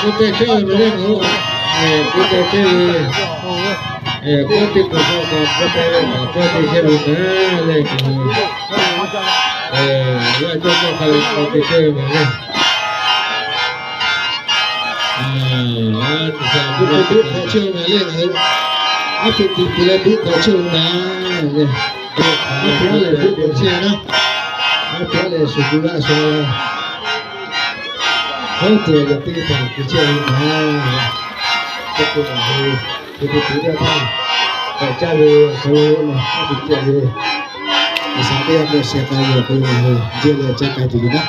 K'oˆ teh chehˇ ve ma le ngaˬ hui, k'oˆ teh chehˇ ve, k'oˆ teˇ kuˬ k'o kaꞈ k'oˆ teh ve kaꞈ k'oˆ teh chehˇ ve ma le ngaˬ hui, yaˇ cawˇ k'oˆ hk'a ve k'oˆ teh chehˇ ve ma le. Aˉ hpu teˇ hk'awꞈ chehˇ ve ma le ngaˬ hui, aˉ hpu teˇ hk'awꞈ leh teˇ hk'awꞈ chehˇ ve ma le. Aˉ hpu lehˬ teˇ hk'awꞈ chehˇ ve naˉ, aˉ hpu lehˬ shuˍ ku laˇ sha hawˉ tuˬ yaꞈ teˇ hpaˍ te chehˇ ve ma le. Teˇ hk'awꞈ ngaˬ hui, te te tuˬ yaˇ htaˇ, k'awꞈ caˇ ve awˬ hk'aw lo aˉ hpu cehˇ ve, G'uiˬsha teˇ g'aˇ k'awꞈ sheh k'ai ve awˬ hk'aw lo ngaˬ hui jehˇ leh caˇ k'ai tuˬ yoˬ naˉ.